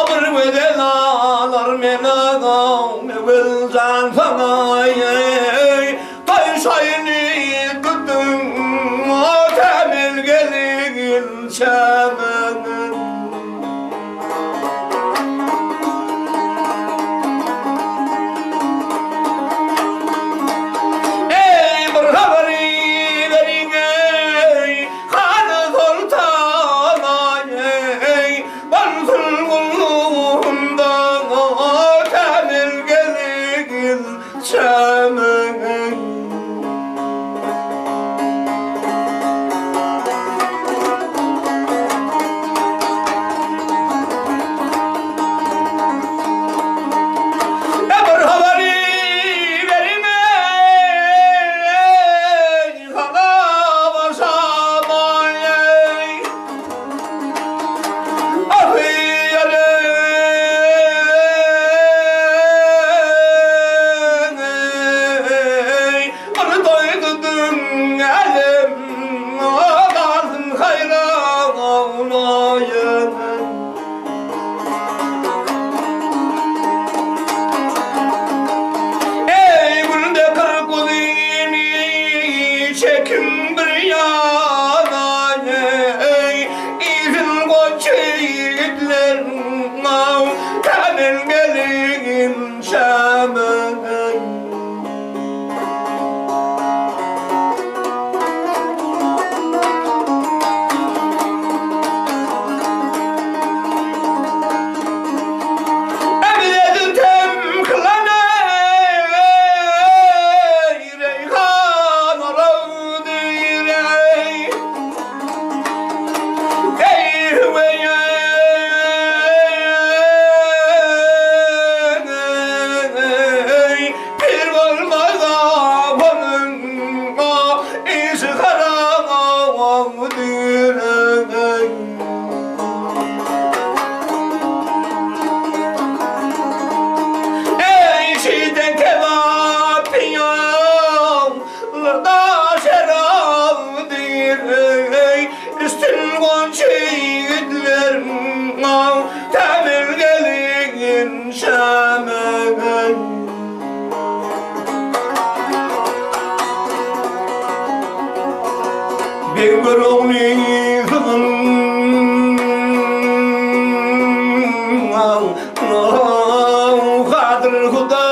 Bir gözel alar men Öwez jan saňa Toý şaýyny tutduň Kämil gelin çemen. Eý bir habary beriň eý Han soltan eý Bolsun gullugymda kämil gelin çemen. Bir habary beriň eý, hana başamaý eý. Ah ýare eý, bir doýdudym älem, galsyn haýran oýun. Eý günde kyrkuzyny çekiň bir ýana eý Iziň goç ýigitler kämil gelin çämen. Ebedi tem kylan eý, reýhan oragdyr eý. Eý hüweý eý, pir bolmaz onuň işi haramdyr eý. Eý şide kebap piýalyda şerap diýr eý Üstün gonç ýigitler kämil gelin şämegen. Beg bir ogly syzyn Kadyr Huda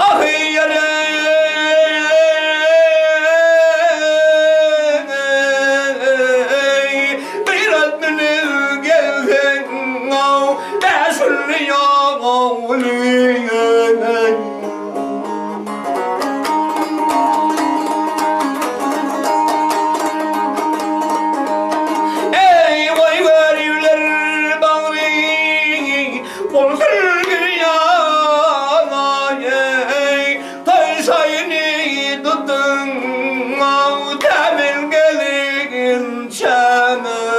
Ah ýere Gyrat münüp gelseň Bäşgünli ýoly Eý, goý göripler bagry, Bolsun girýana, eý, Toý şaýyny tutduň, Kämil gelin çemen.